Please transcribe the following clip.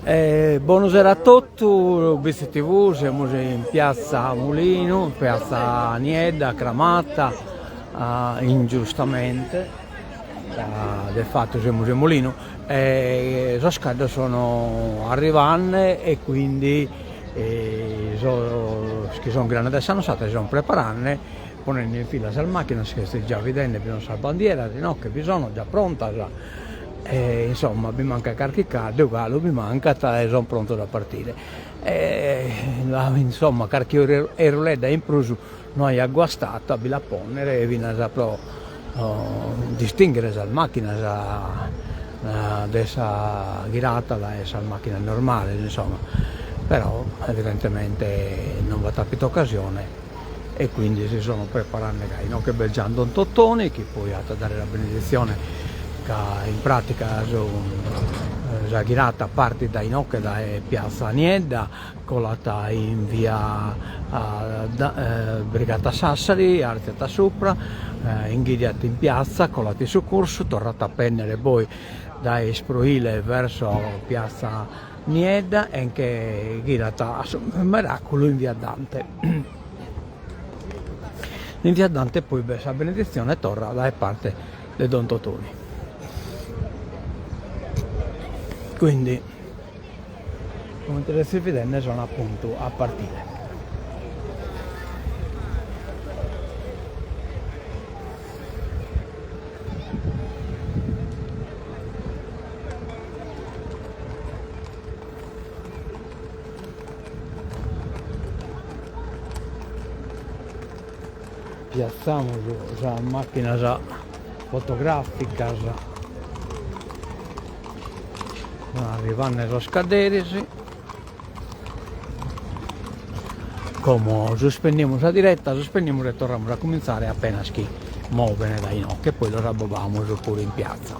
Bonusera a totu, Bitzi TV, semus in piazza Mulinu, piazza Niedda, cramata ingiustamente, ca de fatu semus in Mulinu, e sos caddos sono arrivande e quindi sos chi son ghirande dae sa nossata si son preparande, ponende in fila sas macchinas chi est già bidende bi son sas bandieras inoghe bi sono già prontas E insomma bi mancat carchi caddu galu bi mancat e son prontos a partire. E insomma carchi 'eruledda in prus no aiat guastatu a bi la ponnere finas pro distinghere sas macchinas de sa ghirata dae sas macchinas normales insomma, però evidentemente non b'at apitu occasione e quindi si sono preparande gai. Inoghe b'est già Don Totoni chi poi at a dare sa benedizione ca in pratica su sa ghirata partit dae inoghe dae piazza Niedda, colat in via Brigata Sassari, arziat a supra, inghiriat in piazza, colat in su cursu, torrat a pennere poi dae Isproile verso piazza Niedda e nche ghirat a su Meraculu in via Dante. In via Dante poi b'est sa beneditzione torra dae parte de Don Totoni. Quindi, comente sezis bidende, sono a puntu a partire. Piatzamus sas machinas fotograficas, sun arrivande sos cadderis, como suspendimus sa diretta, suspendimus e torramus a cuminzare apenas chi moven dae inoghe e poi los abobamus puru in piazza.